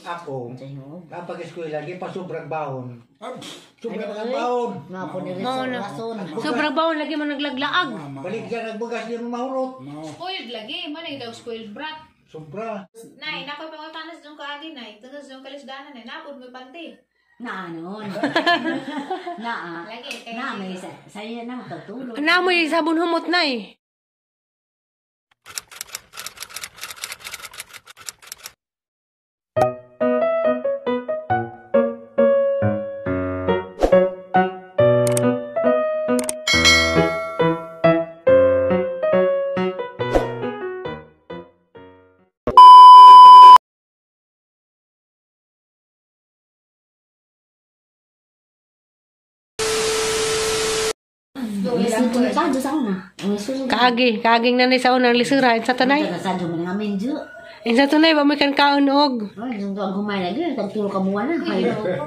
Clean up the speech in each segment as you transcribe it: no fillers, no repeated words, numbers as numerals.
Ako, Sa hinuog. kapag eskwela, di pa sobrang baon. Ah, Sobrang ang baon. Mga po ni Mao na. rason. Sobrang bawon lagi mo naglaglaag. Balik dyan, nagbugas, di mo mahurot. Mao. Spoiled lagi, man daw spoiled brat. Sobra. Nay, nakoy pangutanas dong kaagi nay. Tungas dong kalisdanan nay, napod mo panty. Na ano. Na. Lagi kay Na may sa saya na matutulog. Naamoy sabon humot na eh. Sa sa una. Ang susunod. Kaagi, kaaging nanay sa unang lisura. Insa tanay? Sa man ngamin ju. Insa tunay ba may kan kaon og? Ay, yung ang humay lagi, tagtulo ka buwan na. Kay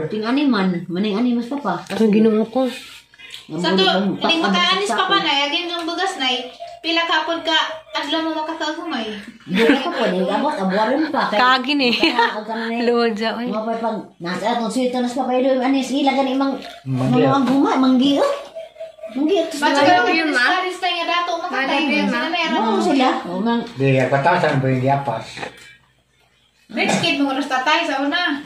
ting ani man, maning ani mas papa. Ang Ginoo ko. Sa to, hindi mo kaanis pa pa nay, agin dong bugas nay. Pila ka pod ka adlaw mo makakagumay. Duha ka po, di abot, abuarin pa. Kay- Kaagi ni. Kaya, ang kanay. Luod sa oy. Mga pa pag nasa atong suwito nas papa ido ani sila gani mang mga ang guma manggi oh. Manggi oh. Ba't sa ka yung tayo nga dato makatay. Sila meron. Mo sila. O mang Di, batasan ba yung yapas? Rich kid mo oras tatay sa una.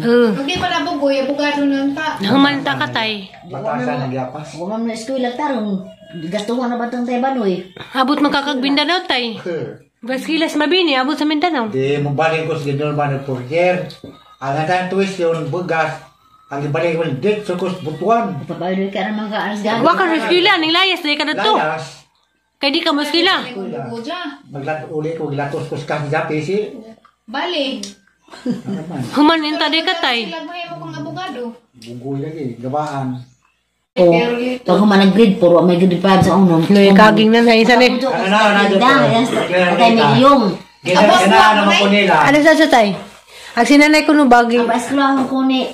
Uh, Kung di pa nabugoy, abogado nun ta. humanta ka tay. Batasan ang yapas. o mam na eskwela tarong gastuhan na batang tay banoy. Abot makakag Mindanao tay. Baskilas mabini abot sa Mindanao. Di, mabalik ko sa ganyan ba ng puryer. Ang atang tuition, bugas. Ang ibalik ko, dit, sa kus, butuan. Papa ido ka ra mga aras gani. Wa ka eskwela ning layas day ka dadto. Layas. Kay di ka mo eskwela. Bugo dya. Maglat uli ko, gilatos ko sa kasi pisi. Bali. Ano man? Human inta day ka tay. Sila mo kang abogado. Bugoy lagi, gabaan. O pag human nag grade 4 may grade 5 sa uno. Luy kaging nanay isa ni. Ano na, ano na, Atay milyong. Gina naman ko nila. Ano sa tay? Ang sinanay ko no bagi. Ang eskwela ko ni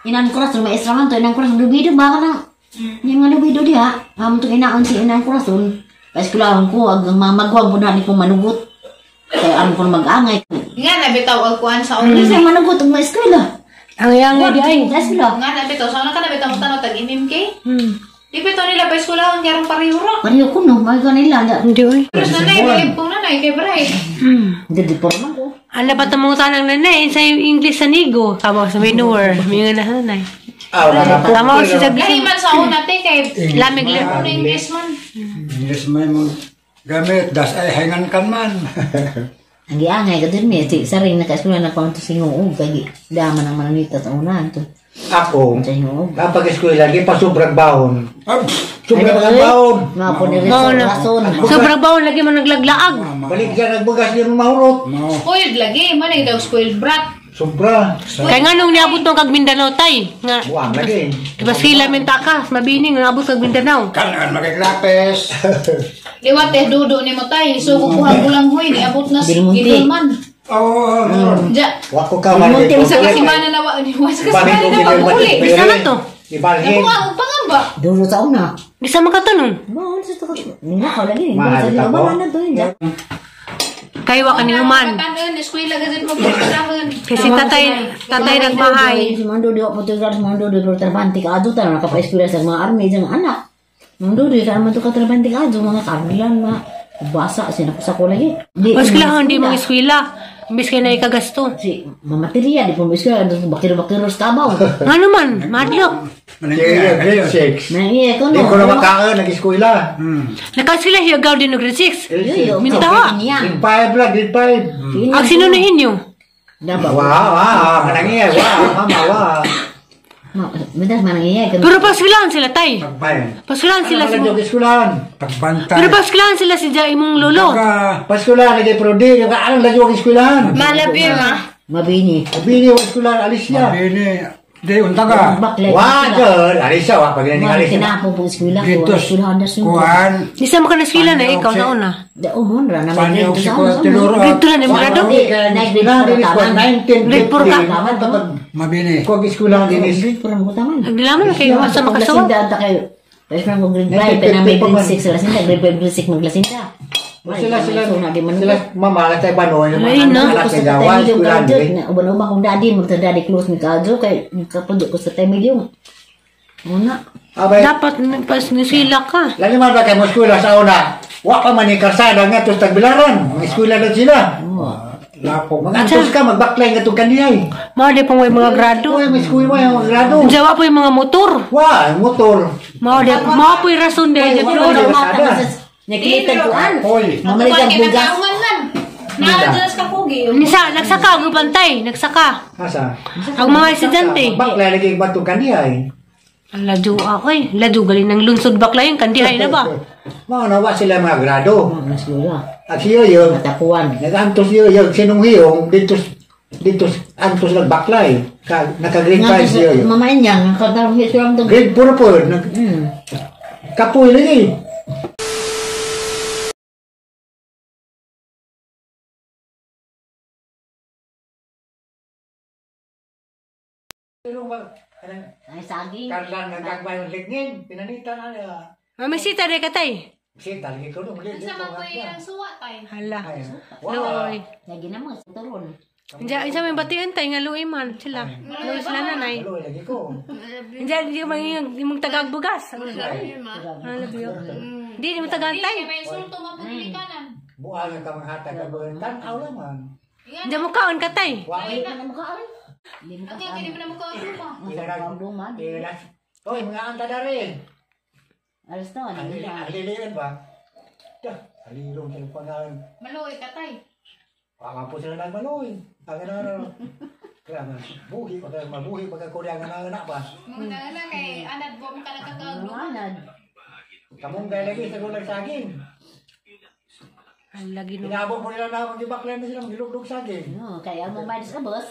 inan kuras maestra man to inan kuras lubido ba ka nang yung mga lubido diha amo to inaon si inan kurason. Paeskwelahan ko ag ang mga magwang po na ni ko manugot. Kaya ano ko mag-angay. Nga na bitaw ang kuan sa una. Kasi ang manugot ang maeskwela. Ang yangay di ay. Sa eskwela. Nga na bitaw sa una ka na bitaw mo tanaw tag MMK. Hmm. Di bitaw nila pa eskwelahon yarong parehura. Pareho ko no, may kanila. Hindi oy. Pero sa nanay, bilib kong nanay kay Bray. Hmm. Hindi di porma ko. Ano pa tumong tanang nanay sa English sa Nigo. Tama sa Minuer. Mingon na nanay. Ah, wala po. Tama ko si Lahi man sa una te kay Lamig lang. ano English man. English may mong gamit, das ay hangan kan man. Ang giangay ka din ni si saring naka-eskwela na pa sa hinguog kay daman ang mananita sa una to. Ako, Sa hinguog. kapag eskwela, di pa sobrang baon. Ah, Sobrang ang baon. Mga po ni Mao na. rason. Sobrang bawon lagi mo naglaglaag. Balik dyan, nagbugas, di mo mahurot. Mao. Spoiled lagi, man daw spoiled brat. Sobra. Kay nga nung niabot nung kag Mindanao tay. Nga Buwang lagi. Baskila men takas mabini nga abot kag Mindanao. Kanan makiklapes. Liwat eh dudo ni mo tay. So kukuha gulang huy ni abot na Bilmunti. gidulman. Oo, oh, Ja. Wa ko ka man. Munti Sa kasimana na wa ni wa sa kasimana na pag-uli. Isa na to. Ibalhin. Nakuha ang pangamba. Dulo sa una. Di sa makatanong. Mo sa to. Nila ka lagi. Mahal ka po. Wala na to yun. Kay wa ka ni human. Matanon, eskwela gazet mo pagkasahon. Kasi tatay tatay nagmahay. Si Mando di mo to si Mando di pero trabante ka adto tayo nakapaeskwela sa mga army sa mga anak. Mando di ka man to ka trabante ka adto mga karmilan mga basa sinakusa ko lagi. Di Eskwela hindi mga eskwela. Imbis kay na ikagasto. Si mamaterya di po mo eskwela adto bakiro-bakiro sa kabaw. Nga naman, madlok. Sige, grade 6. Mangiya ko Di no. ko na makaon, nag-eskwela. Nakasila hiyagaw din og grade 6. Yo, Mintawa. Grade 5 lang, grade 5. Ang sino na inyo? Daba. Wow, wow, manangiya, wow, mama, wow. Mintas manangiya ka. Pero paskwilahan sila tay. Ay. Paskwilahan sila si Ano man eskwelahan? Pagbantay. Pero paskwilahan sila si ja imong lolo. Ka, Paskwelahan, nagay pero di, yung anong lagi wag eskwelahan? Mabini. Bini wag eskwelahan, alis siya. mabini. Di, unta ka. Bakle. Wa, dyan, alis siya, wa, pag Mga alis siya. tinapo po eskwela ko. Dito, Eskwelahan na sunod. kuhan. Di sa maka naskwela na ikaw na una. Da umon ra na may Panyo grade si sa kuha una. tiluro. Grade 2 na ni Murado. Eskwelahan, dinis ko, Grade 4 ka. 1950. Mabini. Kung eskwelahan, dinis. Grade 4 mo taman. Nagdilaman na kayo sa makasawa. Lasinda anta kayo. Tapos ko grade 5, pero may grade 6 lasinda, grade 5, grade 6 maglasinda. Sila sila Lagi man. sila mama lang tayo banoy yung Ay, mga no. anak Ko ni sa gawa 3 milyon eskwelahan kaljo. diri. Uban-uban kong daddy, magta-daddy close ni kaljo kay nakapundo ko sa 3 milyon. Muna. Abay, Dapat pas nisila ka. lagi man ba kay mo eskwela sa una? Wa pa man ni karsada nga tos tagbilaran. Mga eskwela na sila. Lapok. Magantos ka magbaklay nga tong kaniyay. Mao di pa may mga grado. Uy, may eskwela yung mga grado. Jawa po yung mga motor. Wa, motor. Mao di mao po yung rason dahil Ay, floor. wala. Mata sa nakita kuan. Hoy. Mamalig ang bugas. Kinakauman man. Naradyan sa kapugi. Nisa, nagsaka ang bantay, nagsaka. Asa? Ang mga estudyante. Baklay lagi yung batong kaniyay. Ang ladyo ako eh. Ladyo galing ng lungsod bakla yun. Kandihay na ba? Mao na wa sila mga grado. Mas lula. At siyo yun, Matakuan. nagantos siyo yun, sinong hiyong, dito dito antos nagbaklay. Ka, naka grade 5 siyo yun. Mamain niya, katarong silang tug. Grade 4 po yun. Nag, kapoy lagi. Ay saging. Karlan nagagmay ng lignin, pinanitan na niya. Mamisita rin katay. Kasi talagi ko nung Ang sama ko yung suwa tay. Hala. Ay, Luoy. Lagi na mga turon. Diyan, isa may batian tayo nga luoy man sila. Luoy sila nanay. Luoy lagi ko. Diyan, di mo yung tagagbugas. Ano ba yun? Di, di mo tagantay. Kay may insulto man pud kanan. Buang ka mga hatag ka buwan. Tanaw lang man. Diyan mo kaon katay. Wa Ay, ano mo ka ay? Hindi mo ka Ang kaya mo na makaugma. Luma. Ilan. Oy, mga anta na rin. Alas na, ano nila. Aliliin ba? Dah, alilong sila pangalan. Maluoy ka tay. Wala po sila nagmaloy. Ang ano, kaya nga, buhi, pagka mabuhi, pagka kuryang nga anak ba? Mga na kay anad bom ka nagkakaugma. Anad. Kamunggay lagi sa gulang saging. Ang lagi no. Inabot mo nila na magibaklan na sila, magilugdog saging. No, kaya mo ba sa bus?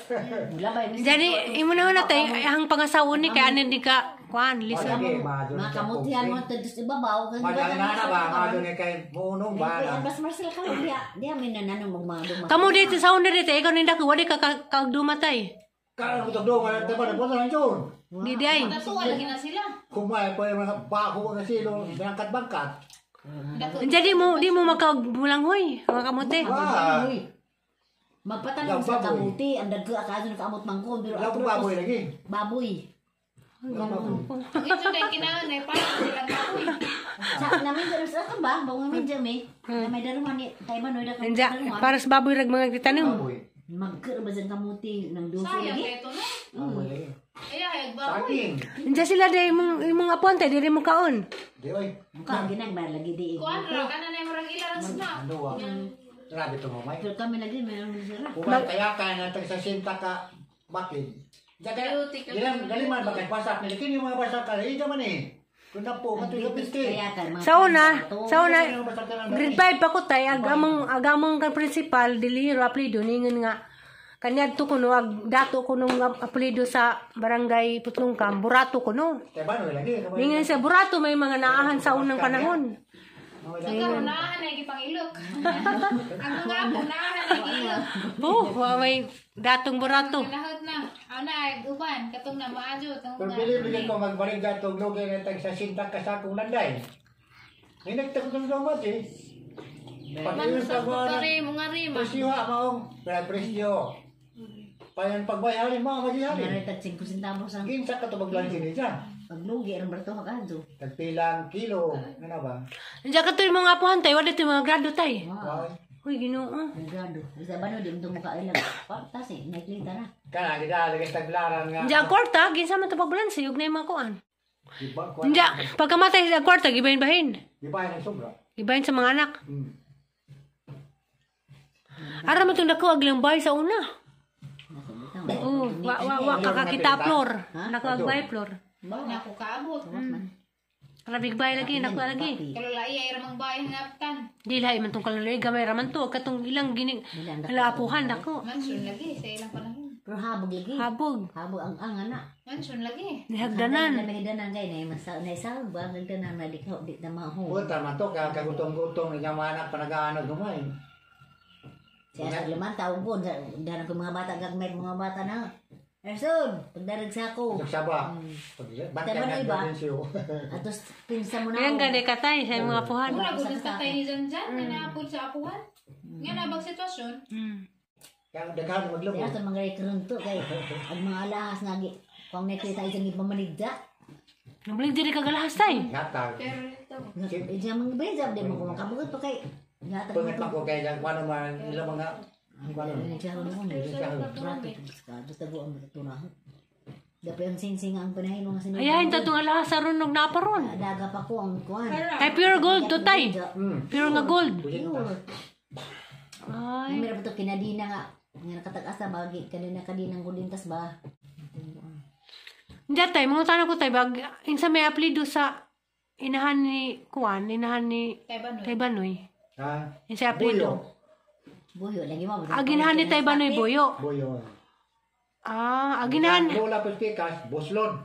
Labay mi. Diyan, imo na na tay ang pangasawa ni kay anin di ka kuan lisa. Lagi, maadyo Mga na sa kamutihan mo pugsi. to sa ibabaw. Maadyo na na ba? Maadyo na kay munong ba? Ay, bas Marcel ka diya. Diya may nananong mga duma. Kamu dito sa una dito, ikaw ninda ko wali ka kagdumatay. Karan mo tagdo, wala tayo pa, nagpunta lang yun. Di di ay. Tatuwa lagi na sila. Kumay po yung mga baho nga silo, bangkat-bangkat. Diyan di mo makagbulang hoy, mga kamote. Ah, Magpatanong sa kamuti, ang dagko akaso nakaamot mangkon pero Wala po baboy lagi. Baboy. Ang ito dahil kinahanglan ay para silang kapoy. Sa namin pero sa ka ba? Bawang min jam eh. Na may daruman ni tayo man oy da Diyan, para sa baboy rag mga gitanom. Baboy. Magkar ba dyan kamuti ng duso Sayang lagi? kay ito na. Baboy lagi. Ay ay baboy. Saging. Diyan sila di imong apuan tay diri mo kaon. Di oy. Mukha ginagmay lagi di. Kuan ra kana na murag ilarang snack. Ano ah. Grabe ito mamay. Pero kami lagi meron sila. Kumay kaya ka na tag sa sinta ka bakit? Diyan kaya, dilan, galiman bakit basak nila. Kini yung mga basak ka, ija man eh. Kung na po, katoy sa piste. Kaya ka mga Sa una, grade 5 pa ko tay, agamong agamong kan principal dilihiro apelido ningon nga kanyadto kuno ag dato kuno nga apelido sa barangay Putlongkam, Burato kuno. Kaya ba, no, lagi. Ningon sa Burato may mga naahan sa unang panahon. Nagkaroon naahan ay gipangilok. Ang mga apo naahan ay giilok. Oh, wa may datong Burato. Kinahot na. Ana ay uban katong na maadyo tong Pero bilib ko magbalik gatong lugay na tag sa sinta ka sa akong landay. May nagtagtong eh. Pag-iyon Man sa mga sa mo nga rima. presyo ha, maong. Pero presyo. Payan pagbayarin mo, maghihalin. Meron tag 5 centavos ang Ginsa ka to maglansin niya. paglugi ang barto ka kadto. Tagpilang kilo, ano ba? Diyan ka to yung mga apuhan tay, wala to yung mga grado tay. Wow. Uy, Ginoo. Grado. Bisa ba no di mo ka ilang kwarta si nakita na. Kana gida lagi taglaran nga. Diyan ang kwarta, ginsa man to pagbalanse ug na yung mga kuan. Di ba kuan? Diyan, pagkamatay sa kwarta gibahin-bahin. Di ba ang sobra? Gibahin sa mga anak. Hmm. Ara man tong dako aglang bahay sa una. Oh, wa wa wa kakakita floor. Nako ag bahay floor. Na ko kaabot. Karabig bahay lagi, nako lagi. Kalulai ay ramang bayan nga aptan. Di lahi man tong kalaloy gamay ra man to katong ilang gini laapuhan dako. Mansyon lagi sa ilang panahon. Pero habog lagi. Habog. Habog ang ana. Mansyon lagi. Nihagdanan. Nahigdanan kay na masa na isa ba nagdanan na di ka di na maho. Puta man to ka kagutong-gutong nga mga anak panagaanod gumay. Siya sa luman tawgon sa daran ko mga bata gagmay mga bata na. Erson, pagdarag sa ako. Nagsaba. Tama na iba? Atos pinsa mo na. Ayan gani katay sa mga apuhan. Mura gud sa tatay ni Janjan nga naapod sa apuhan. Nga na bang sitwasyon? Kaya daghan maglabo. Kaya ito mga karon to kay ang mga alahas nga gi kung nakita isang ipamanigda. Nabalik diri kagalahas tay. Hatag. Pero ito. Diyan mga beja, di mo ko makabugot pa kay Yata Pangat lang ko kay yang kuano man ila mga kuano. Dapat ang singsing ang panahin mga sinunod. Ayahin ta tong alahas aron og naparon. Daga pa ko ang kuan. Kay pure gold to tay. Pure nga gold. Pure. Ay. Meron pa to kinadina nga. Nga nakatag-asa bagi kanina kadinang gulintas ba? Diyan tay, mga tanong ko tay bag insa may apelyido sa inahan ni Kuan, inahan ni Kay Banoy. Tay Banoy. Ha? Insa apelyido? Buyo lagi mo. Aginahan ni Tay Banoy Boyo. Boyo. Ah, aginahan. Lola pikas, boslon.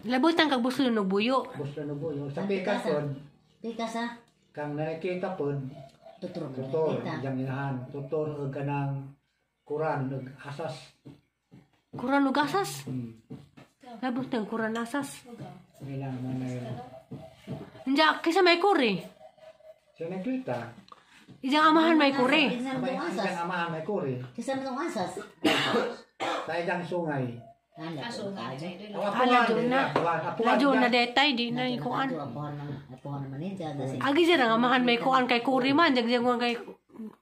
Labutan kag buslon og buyo. Boslon og boyo. Sa pikas pod, Pikas ha. kang nakikita pod, Tuturo na tutor, kita. iyang inahan. Tutor og kanang kuran og asas. Kuran og asas. Labutan kuran asas. Ilang mga yun. Diyan kaysa may kuri. Siya nakita. Ijang amahan may kuri. Kinsa man May tong asas? iyang amahan may kuri. Kinsa man tong asas? Sa iyang sungay. Ala, Aso nga. Ang Ah, apuhan, ladyo na. apuhan, apuhan Ladyo niya. na detay di na ikuan. Apuhan naman niya. Agi siya ang amahan may kuan kay kuri man, jagjaguan kay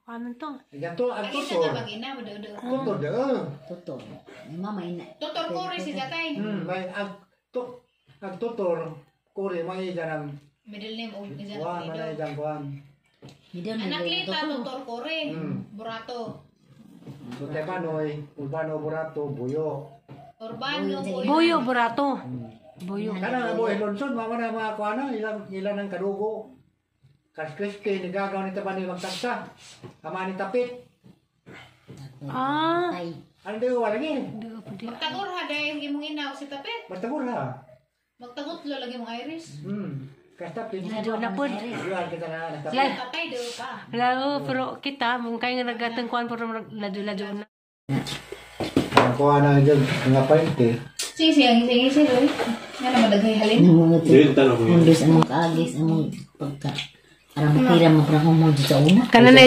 ano to. Iyang to, ang Agi sa tutor. tabag ina budo. Tutor doon. Totoo. Ay, mama ina. Tutor kore si tatay. May ang to, ang tutor kuri may iyang ang Middle name og isa kuan, may iyang kuan. Hindi na Anak lita tutor kore. Burato. So Tebanoy, Urbano Burato, Buyo. Urbano Boyo. Buyo burato. Buyo. Kana nga buhay Lonson, mama na mga kuan na, ilang ilan ang kadugo. Kas Crispy, nigagaw ni Tebanoy magtagsa. Ama ni Tapit. Ah. Ay, Ano di ko wala ni? Magtagor ha dahil imong inaw si tapit. Basta ha. Magtagotlo lagi mong iris. Kas Tapit. Ladyo na pod. Yuan kita na na Tapit. Tatay do pa. Lao, pero kita mong kay nga nagatang kuan pero ladyo-ladyo na. Ang kuan na dyan, mga painte. Sige sige sige sige. Nga na madaghay halin. Mundos ang mga kaagis, ang mga pagka. Para makira mo parang mo sa una. Kana na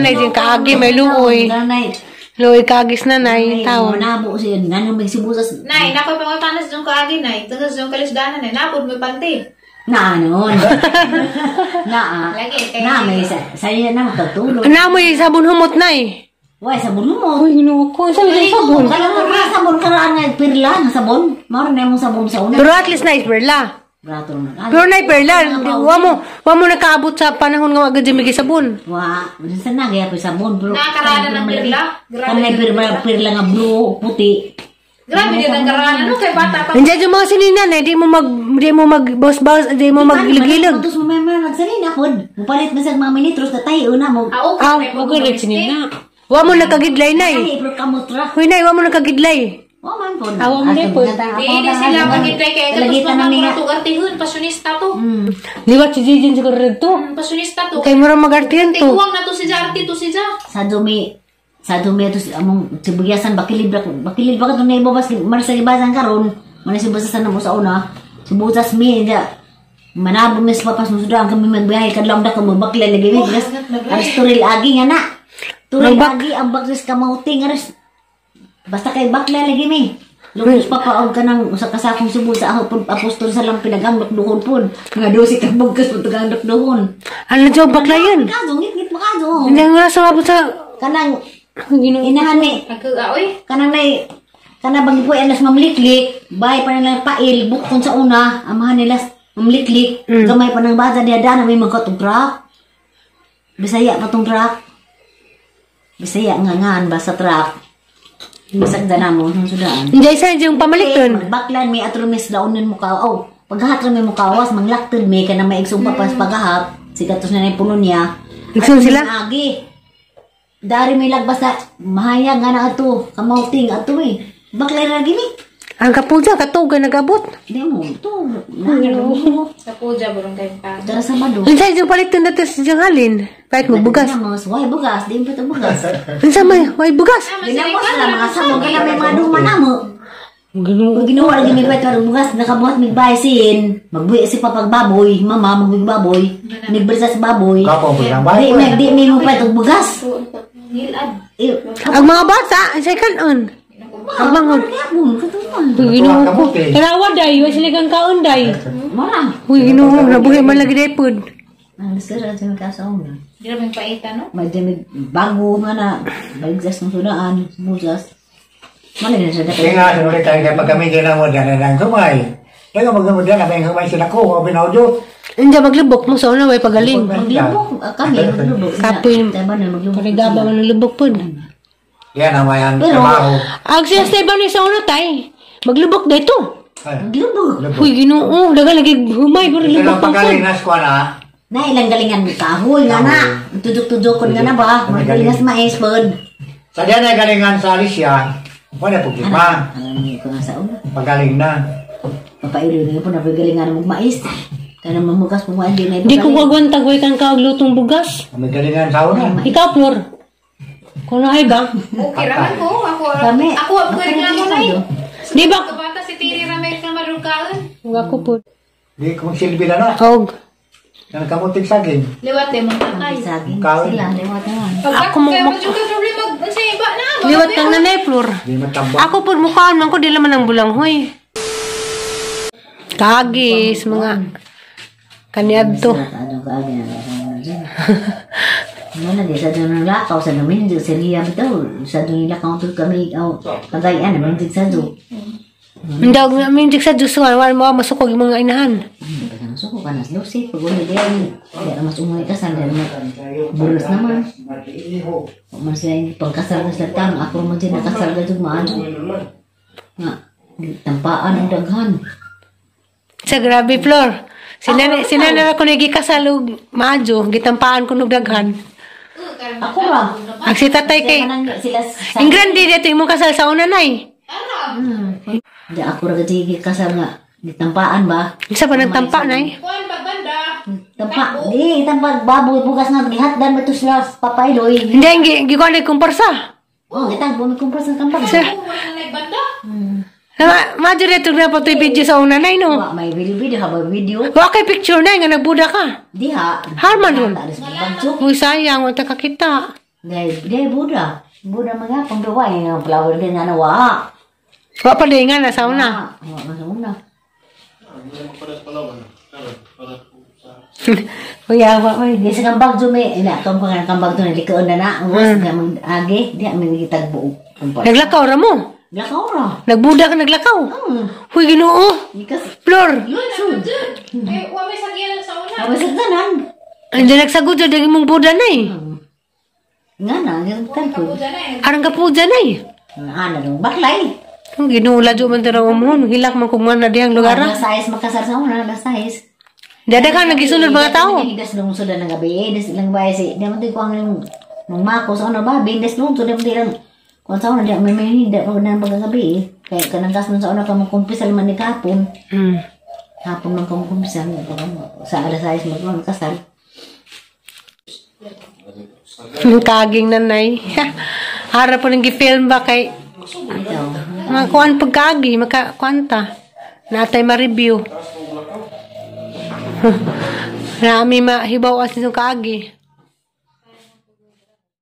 jing kaagi may luoy. Kananay. Luoy kaagis na nay taon. Nabo siya. Nanong may sibusas. Nay, nakoy pangutanas dong kaagi nay. Tagas dong kalisdanan nay. Napod mo panty. Na noon. Na. Lagi kay Na may sa saya na magkatulog. Namoy sabon humot nay. Way sabon mo. Uy, Ginoo ko, sa may sabon. Kala mo may sabon karaan nga pirla nga sabon. Mao na imong sabon sa una. Pero at least na perla. Brato na. Pero na perla, wa mo nakaabot sa panahon nga wa gud may sabon. Wa, minsan na gaya pa sabon pero Nakakarada ng pirla. Grabe Kanay pirla pirla nga blue puti. Grabe din ang karana no kay bata pa. Nandiyan yung mga sininan eh, di mo mag boss boss, di mo mag ilig-ilig. Tapos mo may nagsalina pod. Mupalit man sa mga minitros na tayo una mo. Ah, okay. Ah, okay rin sinina. Wa mo nakagidlay nay. Ay, pero kamutra. Huy nay, wa mo nakagidlay. Wa man pod. Ah, wa man pod. Di di sila pagitay kay tapos mama ko artihon pasyonista to. Liwat si Jijin siguro rito. Pasyonista to. Kay mura magartihan to. Tiguang na to si Jarty to si Ja. Sa dumi ato among sibuyasan bakilid bakilid ba katong naibabas man sa ibasan karon man sibuyasan na mo sa una sibuyas mi da manabo mis papas mo sudan kami magbiyahe kadlaw da kamo bakla lagi mi gas aras turil agi nga na turil agi ang baklis kamauting aras basta kay bakla lagi mi lupos papa og kanang usa ka sakong subo sa ako apostol sa lang pinagamdok duhon pun mga 12 ka bugkas pud tugamdok duhon. Ano dyan bakla yun? Kaso ngit-ngit makaso Hindi nga sa mabot sa kanang inahan ni Nagkaoy. kanang nay kanang bang ipuy alas mamliklik bay pa nila pail bukon sa una amahan nila mamliklik gamay pa ng bata diha dana may magkatong truck Bisaya pa tong truck Bisaya nga ngan basta truck bisag dana mo sa sudaan. Hindi isa yung pamaliton. Magbaklan may atro mis launin mo ka oh paghahat ra may mukawas manglaktod may kanang may igsong papas paghahap sigatos na nay puno niya. Igsoon sila? Agi. Dari may lagbas na mahayag nga na ato, kamauting ato eh. Baklay ra gini. Ang kapuja katuga nagabot. Di mo, to. Ano? Sa puja burong kay pa. Tara sa mado. Unsa yung palit na to sa halin? Kahit mo bugas. Mas, why bugas? Di mo ito bugas. Unsa may way bugas? Ginamos na mga sabog na may mga duman na mo. Ginoo. Kung ginawa lagi may pwede bugas, nakabuhat mig baysin. Magbuhi si papagbaboy, mama magbuhi baboy. Nigbrisa sa baboy. Kapo po lang Di bahay. may di may mo pwede bugas. Ngilad. Eh, Ang mga bata, unsay kanon? Ang manghod. Kapon, katuman. Uy, Ginoo ko. Kamote. Tanawa day, wa sila kang kaon day. Mara. Uy, Ginoo, nabuhi man lagi day pod. Ang sira sa mga kasaw na. Di ra may paita no. May di bago nga na. Baligtas ng sunaan, busas. Malay na sa Kaya dapat. nga, sinulit tayo kaya pag kami ginamod yan, ang humay. Kaya magamod yan, ang humay sila ko, o binaudyot. Hindi maglubok mo sa una way pagaling. Maglubok kami, maglubok. Kapoy. Tama na, maglubok. Parigaba man ang lubok pod. Yan ang mayan Pero- trabaho. Ang siya Esteban ni sa una tay. Maglubok dito. Ay, Maglubok. lubok. Uy, Ginoo, dagan lagi humay pero Ito lubok lang man pod. pagkalinas ko na. Na ilang galingan kahoy nga na. Tudok-tudok kon nga na ba? Magalingas mais pod. Sa diyan ay galingan sa Alicia, wala problema. Alam niyo ko nga sa una. Pagaling na. Papailo na po na galingan mo mais. Kana mamugas po di na Di ko kagwantag way kang kaog lutong bugas. May galingan sa una. Ikaw, Flor. Kuno ay ba? Okay ra man ko ako. Kami. Ako ako reklamo na eh. Di ba? Kabata si Tiri ra may reklamo kaon. Huwag ako po. Di ko magsilbi na na. Og. Yan kamuting saging. Liwat eh mong tatay. Saging Kahoy. sila liwat naman. Ako mo- Kaya mo ka problema unsa iba na. Liwat kang nanay, Flor. Di matambak. Ako po, mukhaan man ko, di laman ang bulanghoy. Kagis, mga kaniadto. Ano ka agi na Ano na di sa doon ng lakaw sa namin sa liya bitaw sa doon nila kaunto kami aw pagayan naman di sa doon. Hindi ako namin sa Diyos, wala mo masukog yung mga inahan. Basta nasuko ka na lusi pag uli diyan di na mas umuwi ka sa di na bulos naman. Man sila yung pagkasal na sila tang ako man sila nakasal na jud maano. Nga tampaan ang daghan. Sa grabe, Flor. Sina sina na ako nagikasal og maadyo, gitampaan ko nog daghan. Ako ra. Ang si tatay kay Kanang sila sa Ang grande dito imong kasal sa una nay. Di ako ra gid kasal nga gitampaan ba? Isa pa nagtampa nay. Kuan pagbanda. Tampa, di tampa baboy bugas nga gihatdan ba to sila sa papailoy. Hindi ang gikuan kumparsa. Oh, gitang bumi kumpras ng kampak. Sa Wala na banda. Maadyo dito na po to'y video sa una nay no. Wa may video video ha ba video. Wa kay picture nay nga nagbuda ka. Diha. Harman ron. Talis bagso. Uy sayang wa ta kakita. Dai dai buda. Buda mga pang duwa yung flower din nga na wa. Wa pa di nga na sa una. Wa man sa una. Uy awa oy. Di sa kambag may ina kam ko nga kambag na likoon na na. Was nga mag age di may gitagbo. Kumpara. Naglakaw ra mo. Lakaw ra. Nagbuda ka naglakaw. Uy Ginoo. Ikas Flor. Eh wa may sakyan sa una. Awas sa tanan. Hindi nagsagod jud ang imong buda nay. Nga na, yung talko. Kapuja na eh. Arang kapuja nay. Ana dong baklay. Ang Ginoo ladyo man tanaw mo hilak man kung na dihang lugar. Alas size makasar sa una, alas size. Dada ka nagisunod mga tao. Das lungsod na ng gabi, eh, das lang ba si, di mo ko ang nung mako sa una ba, das lungsod di mo lang kung sa una di may may hindi pag na pagkagabi eh. Kaya kanang gas sa una ka mo kumpisal man ni kapon. Hapon man ka mo kumpisal sa alas size mag kasal. Kaging nanay. Harap po nang gi-film ba kay Ikaw. mga kuan pagkaagi, maka kuanta. Natay ma-review. Nami mahibaw as nitong kaagi.